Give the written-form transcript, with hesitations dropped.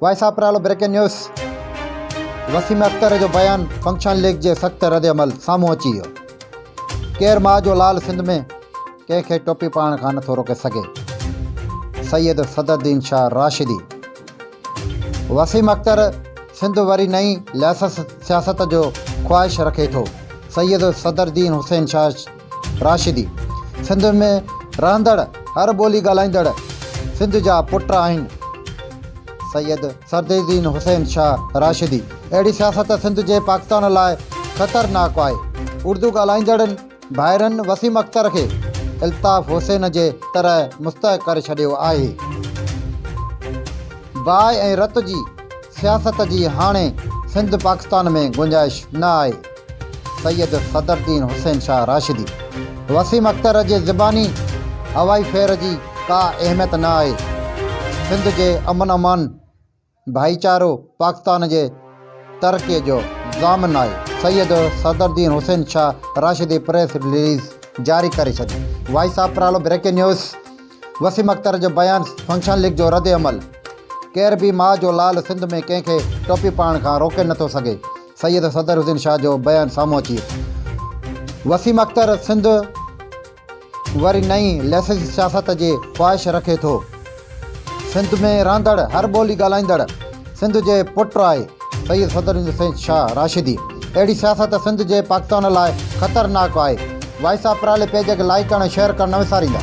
Voice of Pralo breaking news, Waseem Akhtar جو بيان function league جي سخت ردعمل سامهون اچي ويو، ڪير ماء جو لال سنڌ ۾ ڪنهن کي ٽوپي پائڻ کان نٿو روڪي سگهي، سيد صدرالدين شاهه راشدي. وسيم اختر سنڌ وري نئين ليسس سياست جو خواهش رکي ٿو، سيد صدرالدين حسين شاهه راشدي. سنڌ ۾ رهندڙ هر ٻولي ڳالهائيندڙ سنڌ جا پٽ آهن، سيد صدرالدين حسين شاهه راشدي. اهڙي سياست سنڌ جي پاڪستان لاء خطرناڪ آهي، اردو ڳالهائيندڙن ڀائرن وسيم اختر کي الطاف حسين جي طرح مستحق ڪري ڇڏيو آهي. باهه ۽ رت جي سياست جي هاڻي سنڌ پاڪستان ۾ گنجائش نه آهي، سيد صدرالدين حسين شاهه راشدي. وسيم اختر جي زباني هوائي فير جي ڪا اهميت نه آهي، سنڌ جي امن امان ڀائيچارو پاڪستان جي ترقي جو ضامن آهي، سيد صدرالدين حسين شاهه راشدي پريس رليز جاري ڪري ڇڏي. Voice of Pralo breaking news, Waseem Akhtar جو بيان فنڪشن ليگ جو رد عمل، ڪير به ماء جو لال سنڌ ۾ ڪنهن کي ٽوپي پائڻ کان روڪي نٿو سگهي، سيد صدر حسين شاهه جو بيان سامهون اچي ويو. وسيم اختر سنڌ وري نئين ليسسي سياست جي خواهش رکي ٿو. سنڌ ۾ رهندڙ هر ٻولي ڳالهائيندڙ سنڌ جي پٽ آهي، سيد صدر حسين شاهه راشدي. اهڙي سياست سنڌ جي پاڪستان لاء خطرناڪ آهي. وائس آف پرالي پيج کي لائيڪ ڪرڻ ۽ شيئر ڪرڻ نه وساريندا.